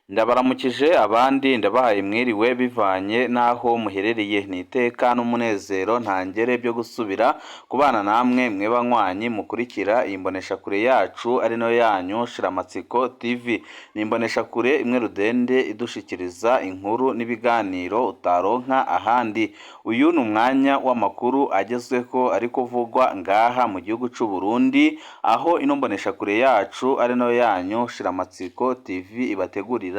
Ndabaramukije abandi ndabahaye mwiriwe bivanye n'aho muherereye. Ni iteka n'umunezero ntangere byo gusubira kubana namwe mwe banywanyi mukurikira iyi mboneshakure yacu ari nayo yanyu Shiramatsiko TV. Ni imboneshakure imwe rudende idushikiriza inkuru n'ibiganiro utaronka ahandi. Uyu ni umwanya w'amakuru agezweho ari kuvugwa ngaha mu gihugu c'u Burundi, aho ino mboneshakure yacu ari nayo yanyu Shiramatsiko TV ibategurira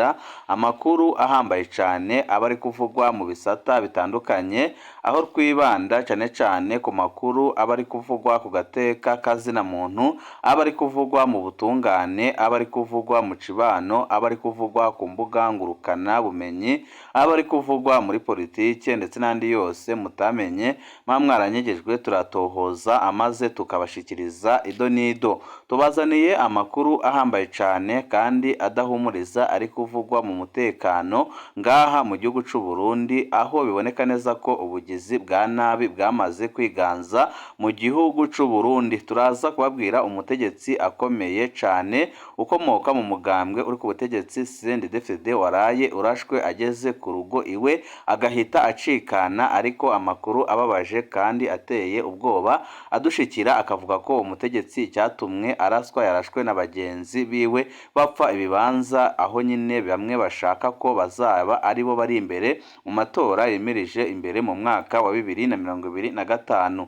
amakuru ahambaye cane aba ari kuvugwa mu bisata bitandukanye, aho twibanda cane cane ku makuru aba ari kuvugwa ku gateka kazina muntu, aba ari kuvugwa mu butungane, aba ari kuvugwa mu cibano, aba ari kuvugwa ku mbuga ngurukana bumenyi, aba ari kuvugwa muri politike ndetse n'andi yose mutamenye muba mwaranyegejwe. Turatohoza amaze tukabashikiriza ido n'ido. Tubazaniye amakuru ahambaye cane kandi adahumuriza ari kuvugwa mu mutekano ngaha mu gihugu c'u Burundi, aho biboneka neza ko ubugizi bwa nabi bwamaze kwiganza mu gihugu c'u Burundi. Turaza kubabwira umutegetsi akomeye cane ukomoka mu mugambwe uri ku butegetsi CNDD-FDD waraye urashwe ageze ku rugo iwe agahita acikana, ariko amakuru ababaje kandi ateye ubwoba adushikira akavuga ko umutegetsi icyatumwe araswa yarashwe na bagenzi biwe bapfa ibibanza, aho nyine bamwe bashaka ko bazaba aribo bari imbere mu matora yimirije imbere mu mwaka wa 2025.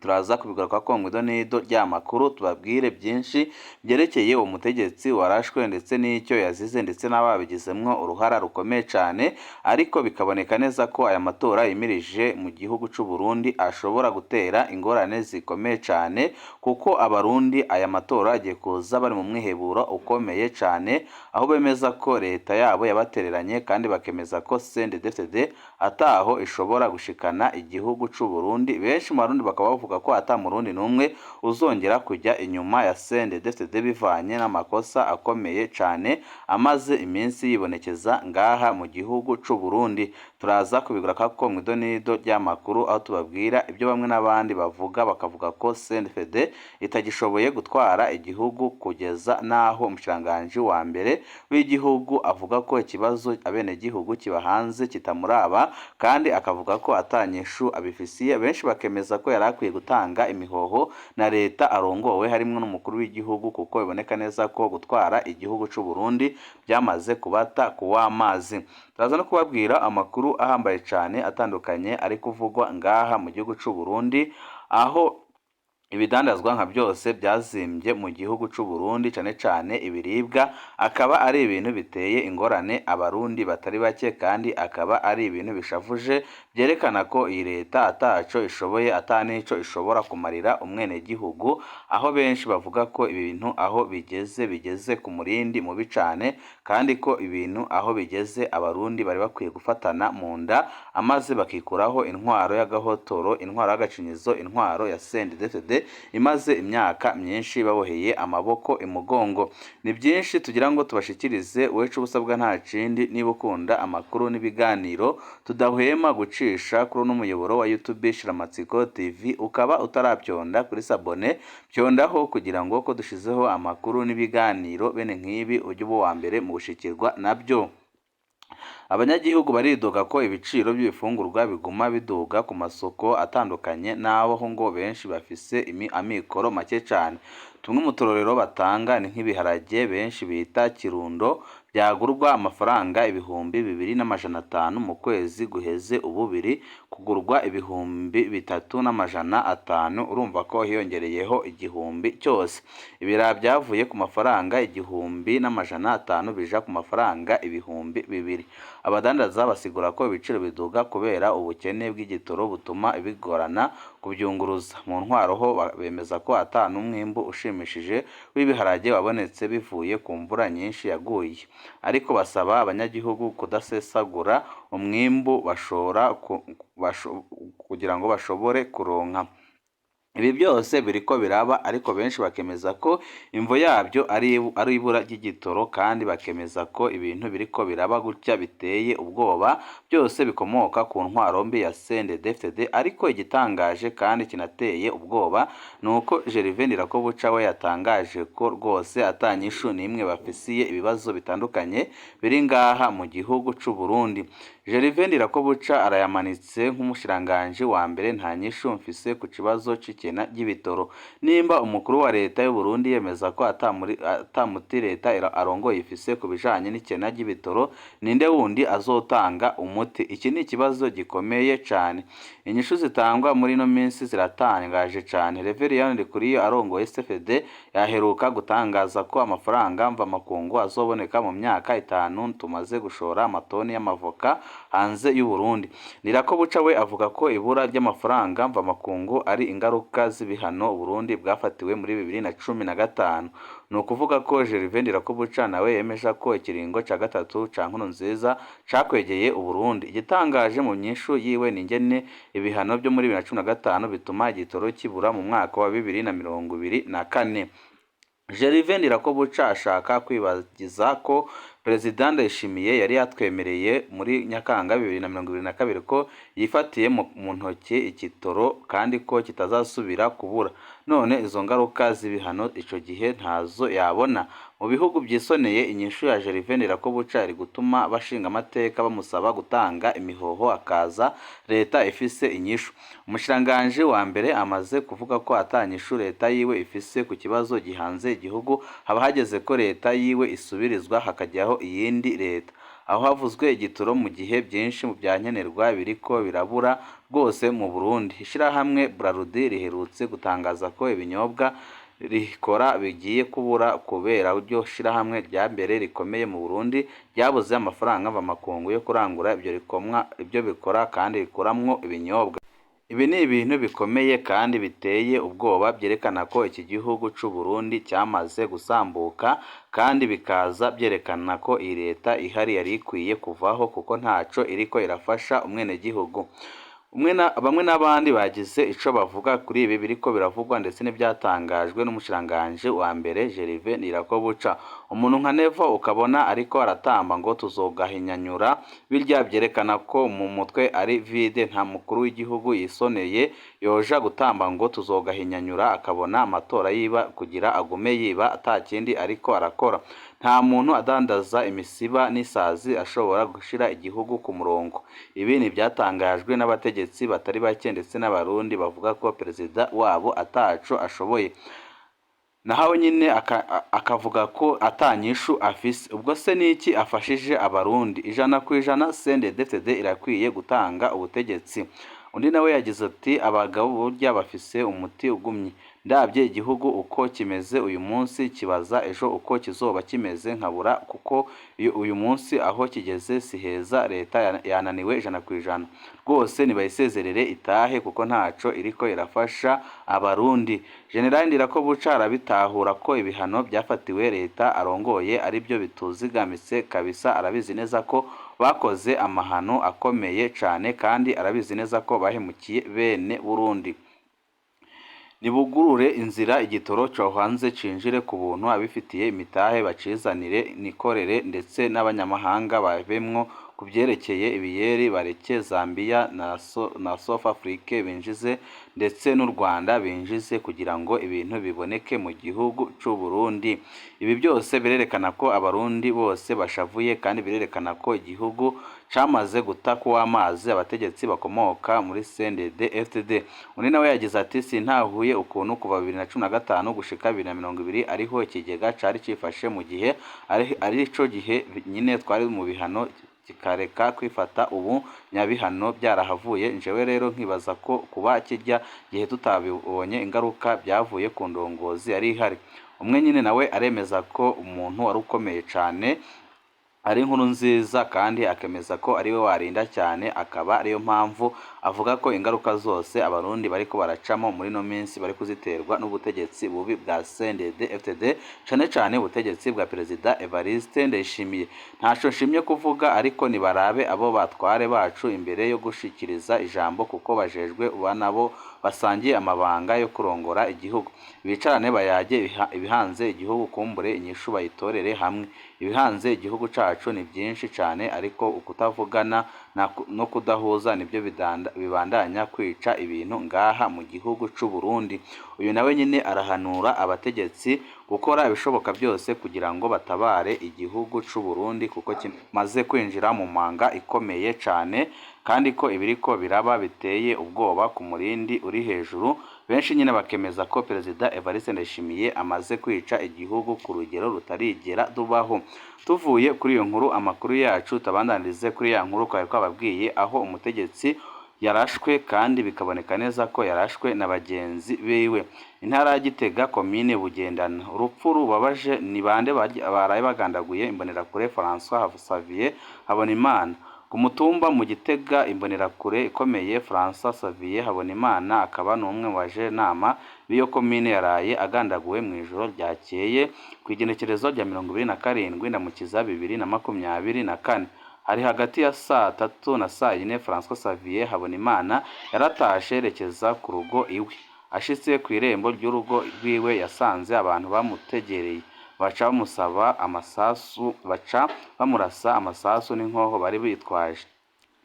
Turaza kubigaruka ko ngo ido n'ido ry'amakuru, tubabwire byinshi byerekeye uwo mutegetsi warashwe ndetse n'icyo yazize ndetse n'ababigizemwo uruhara rukomeye cane, ariko bikaboneka neza ko aya matora yimirije mu gihugu c'u Burundi ashobora gutera ingorane zikomeye cane, kuko abarundi aya matora agiye kuza bari mu mwiheburo ukomeye cane, aho bemeza ko leta yabo yabatereranye kandi bakemeza ko CNDD-FDD ataho ishobora gushikana igihugu c'u Burundi. Benshi mu barundi bakaba bavuga ko ata murundi n'umwe uzongera kujya inyuma ya CNDD-FDD bivanye n'amakosa akomeye cane amaze iminsi yibonekeza ngaha mu gihugu c'u Burundi. Turaza kubigaruka ko mu ido n'ido ry'amakuru, aho tubabwira ibyo bamwe n'abandi bavuga, bakavuga ko CNDD-FDD itagishoboye gutwara igihugu, kugeza n'aho umushikiranganji wa mbere w'igihugu avuga ko ikibazo abenegihugu kibahanze kitamuraba, kandi akavuga ko ata nyishu abifisiye. Benshi bakemeza ko yari akwiye gutanga imihoho na leta arongowe harimwo n'umukuru w'igihugu, kuko biboneka neza ko gutwara igihugu c'u Burundi byamaze kubata kuw'amazi. Turaza no kubabwira amakuru ahambaye cane atandukanye ari kuvugwa ngaha mu gihugu c'u Burundi, aho ibidandazwa nka byose byazimbye mu gihugu c'u Burundi, cane cane ibiribwa, akaba ari ibintu biteye ingorane abarundi batari bake, kandi akaba ari ibintu bishavuje byerekana ko iyi leta ataco ishoboye, ata n'ico ishobora kumarira umwenegihugu, aho benshi bavuga ko ibintu aho bigeze bigeze ku murindi mubi cane, kandi ko ibintu aho bigeze abarundi bari bakwiye gufatana mu nda amaze bakikuraho intwaro y'agahotoro, intwaro y'agacinyizo, intwaro ya CNDD-FDD imaze imyaka myinshi baboheye amaboko imugongo. Ni byinshi tugira ngo tubashikirize. Wecu ubusabwa nta kindi, niba ukunda amakuru n'ibiganiro tudahwema gucisha kuri uno muyoboro wa YouTube Shiramatsiko TV, ukaba utarabyonda kuri s'abonner, byondaho kugira ngo ko dushizeho amakuru n'ibiganiro bene nk'ibi ujye uba uwa mbere mu gushikirwa nabyo. Abanyagihugu baridoga ko ibiciro by'ibifungurwa biguma biduga ku masoko atandukanye, n'aho ngo benshi bafise amikoro make cane. Tumwe mu turorero batanga ni nk'ibiharage benshi bita kirundo byagurwa amafaranga 2500 mu kwezi guheze, ubu biri kugurwa 3500, urumva ko hiyongereyeho 1000 cyose. Ibiraha byavuye ku mafaranga 1500 bija ku mafaranga 2000. Abadandaza basigura ko ibiciro biduga kubera ubukene bw'igitoro butuma bigorana kubyunguruza. Mu ntwaro ho bemeza ko ata n'umwimbu ushimishije w'ibiharage wabonetse bivuye ku mvura nyinshi yaguye, ariko basaba abanyagihugu kudasesagura umwimbu bashora kugira ngo bashobore kuronka. Ibi byose biriko biraba, ariko benshi bakemeza ko imvo yabyo ari ibura ry'igitoro, kandi bakemeza ko ibintu biriko biraba gutya biteye ubwoba, byose bikomoka ku ntwaro mbi ya CNDD-FDD. Ariko igitangaje kandi kinateye ubwoba ni uko Gervais Ndirakobuca we yatangaje ko rwose ata nyishu n'imwe bafisiye ibibazo bitandukanye biri ngaha mu gihugu c'u Burundi. Gervais Ndirakobuca arayamanitse nk'umushikiranganji wa mbere: nta nyishu mfise ku kibazo c'ikena ry'ibitoro. Nimba umukuru wa leta y'u Burundi yemeza ko ata muti leta arongoye ifise ku bijanye n'ikena ry'ibitoro, ninde wundi azotanga umuti? Iki ni ikibazo gikomeye cane. Inyishu zitangwa muri ino minsi ziratangaje cane. Reverien Ndikuriyo arongoye CFD yaheruka gutangaza ko amafaranga mvamakungu azoboneka mu myaka 5 tumaze gushora amatoni y'amavoka hanze y'u Burundi. Ndirakobuca we avuga ko ibura ry'amafaranga mvamakungu ari ingaruka z'ibihano Burundi bwafatiwe muri 2015. Ni ukuvuga ko Gervais Ndirakobuca nawe yemeje ko ikiringo ca gatatu ca Nkurunziza cakwegeye Uburundi. Igitangaje mu nyishu yiwe ni ingene ibihano vyo muri 2015 bituma igitoro kibura mu mwaka wa 2024. Gervais Ndirakobuca ashaka kwibagiza ko Perezida Ndayishimiye yari yatwemereye muri Nyakanga 2022 ko yifatiye mu ntoki igitoro kandi ko kitazasubira kubura. None izo ngaruka z'ibihano ico gihe ntazo yabona? Mu bihugu vyisoneye, inyishu ya Gervais Ndirakobuca yari gutuma abashingamateka bamusaba gutanga imihoho akaza leta ifise inyishu. Umushikiranganji wa mbere amaze kuvuga ko ata nyishu leta yiwe ifise ku kibazo gihanze igihugu, haba hageze ko leta yiwe isubirizwa hakajyaho iyindi leta. Aho havuzwe igitoro mu gihe byinshi mu bya nkenerwa biriko birabura rwose mu Burundi. Ishirahamwe Brarudi riherutse gutangaza ko ibinyobwa rikora bigiye kubura kubera iryo shirahamwe rya mbere rikomeye mu Burundi ryabuze amafaranga mvamakungu yo kurangura ibyo bikora kandi bikuramwo ibinyobwa. Ibi ni ibintu bikomeye kandi biteye ubwoba, byerekana ko iki gihugu c'u Burundi cyamaze gusambuka, kandi bikaza byerekana ko iyi leta ihari yari ikwiye kuvaho kuko ntaco iriko irafasha umwenegihugu. Bamwe n'abandi bagize ico bavuga kuri ibi biriko biravugwa ndetse n'ivyatangajwe n'umushikiranganji wa mbere Gervais Ndirakobuca. Umuntu nka Neva ukabona ariko aratamba ngo tuzogahinyanyura, birya vyerekana ko mu mutwe ari vide. Nta mukuru w'igihugu yisoneye yoja gutamba ngo tuzogahinyanyura, akabona amatora yiba kugira agume yiba atakindi ariko arakora. Nta muntu adandaza imisiba n'isazi ashobora gushira igihugu ku murongo. Ibi ni ivyatangajwe n'abategetsi batari bake ndetse n'abarundi bavuga ko perezida wabo ataco ashoboye. Naho nyine akavuga ko ata nyishu afise. Ubwo se niki afashije abarundi? 100% CNDD-FDD irakwiye gutanga ubutegetsi. Undi nawe yagize ati: abagabo burya bafise umuti ugumye. Ndabye igihugu uko kimeze uyu munsi, kibaza ejo uko kizoba kimeze nkabura, kuko uyu munsi aho kigeze si heza. Leta yananiwe 100%. Rwose nibayisezerere itahe kuko ntaco iriko irafasha abarundi. General Ndirakobuca arabitahura ko ibihano byafatiwe leta arongoye aribyo bituzigamitse kabisa. Arabizi neza ko bakoze amahano akomeye cane, kandi arabizi neza ko bahemukiye bene Burundi. Nibugurure inzira igitoro co hanze cinjire ku buntu, abifitiye imitahe bacizanire nikorere, ndetse n'abanyamahanga babemwo. Ku vyerekeye ibiyeri, bareke Zambia na South Africa binjize, ndetse n'u Rwanda binjize, kugira ngo ibintu biboneke mu gihugu c'u Burundi. Ibi byose birerekana ko abarundi bose bashavuye, kandi birerekana ko igihugu camaze guta kuw'amazi abategetsi bakomoka muri CNDD FDD. Undi nawe yagize ati: sintahuye ukuntu kuva 2015 gushika 2020 ariho ikigega cari cifashe, mu gihe arico gihe nyine twari mu bihano, kikareka kwifata ubu nyabihano byarahavuye. Njewe rero nkibaza ko kuba kirya gihe tutabibonye ingaruka byavuye ku ndongozi yari ihari. Umwe nyine nawe aremeza ko umuntu wari ukomeye cane ari Nkurunziza, kandi akemeza ko ariwe warinda cyane, akaba ariyo mpamvu Avuga ko ingaruka zose abarundi bariko baracamo muri no minsi bari kuziterwa n'ubutegetsi bubi bwa CNDD-FDD, cane cane ubutegetsi bwa Perezida Evariste Ndayishimiye. Ntaco nshimye kuvuga, ariko nibarabe abo batware bacu imbere yo gushikiriza ijambo, kuko bajejwe uba nabo basangiye amabanga yo kurongora igihugu. Bicarane bayage ibihanze igihugu, kumbure inyishu bayitorere hamwe. Ibihanze igihugu cacu ni vyinshi cane, ariko ukutavugana no kudahuza nivyo bibandanya kwica ibintu ngaha mu gihugu c'u Burundi. Uyu nawe nyine arahanura abategetsi gukora ibishoboka byose kugira ngo batabare igihugu c'u Burundi, kuko kimaze kwinjira mu manga ikomeye cane, kandi ko ibiriko biraba biteye ubwoba ku murindi uri hejuru. Benshi nyine bakemeza ko Perezida Evariste Ndayishimiye amaze kwica igihugu ku rugero rutarigera rubaho. Tuvuye kuri iyo nkuru, amakuru yacu tabandanirize kuri ya nkuru twari twababwiye, aho umutegetsi yarashwe kandi bikaboneka neza ko yarashwe na bagenzi biwe. Intara ya Gitega, komine Bugendana, urupfu rubabaje. Ni bande baraye bagandaguye imbonerakure François Xavier Habonimana? Ku mutumba mu Gitega, imbonerakure ikomeye François Xavier Habonimana, akaba n'umwe mu bajenama b'iyo komine, yaraye agandaguwe mu ijoro ryakeye ku igenekerezo rya 27 Ndamukiza 2024. Hari hagati ya saa tatu na saa yine. François Xavier Habonimana yaratashe yerekeza ku rugo iwe. Ashitse ku irembo ry'urugo rwiwe, yasanze abantu bamutegereye, baca bamusaba amasasu, baca bamurasa amasasu n'inkoho bari bitwaje.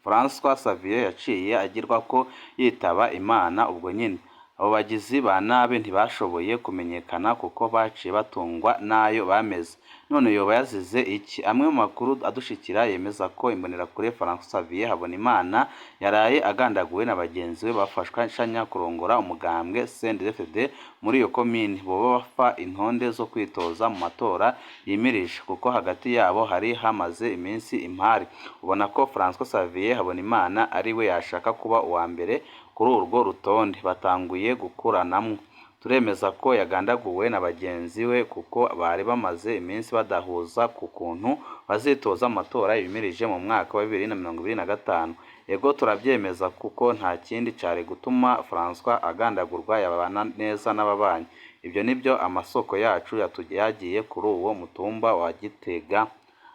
François Xavier yaciye agirwa ko yitaba Imana ubwo nyine. Abo bagizi ba nabi ntibashoboye kumenyekana kuko baciye batungwa n'ayo bameze. None yoba yazize iki? Amwe mu makuru adushikira yemeza ko imbonerakure François Xavier Habonimana yaraye agandaguwe na bagenzi be bafashanya kurongora umugambwe CNDD-FDD muri iyo komine. Boba bapfa intonde zo kwitoza mu matora yimirije, kuko hagati yabo hari hamaze iminsi impari. Ubona ko François Xavier Habonimana ari we yashaka kuba uwa mbere kuri urwo rutonde batanguye gukuranamwo. Turemeza ko yagandaguwe na bagenzi we, kuko bari bamaze iminsi badahuza ku kuntu bazitoza mu matora yimirije mu mwaka wa 2025. Ego, turabyemeza, kuko nta kindi cari gutuma François agandagurwa, yabana neza n'ababanyi. Ibyo nibyo amasoko yacu yagiye kuri uwo mutumba wa Gitega.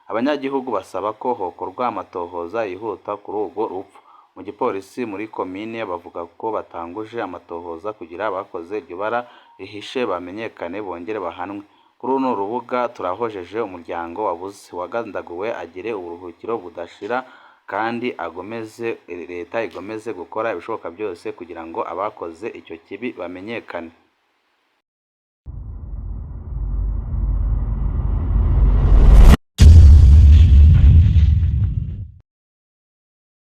Abanyagihugu basaba ko hokorwa amatohoza yihuta kuri urwo rupfu. Mu gipolisi muri komine bavuga ko batanguje amatohoza kugira abakoze iryo bara rihishe bamenyekane bongere bahanwe. Kuri runo rubuga turahojeje umuryango wabuze wagandaguwe, agire uburuhukiro budashira, kandi agomeze leta igomeze gukora ibishoboka byose kugira ngo abakoze icyo kibi bamenyekane.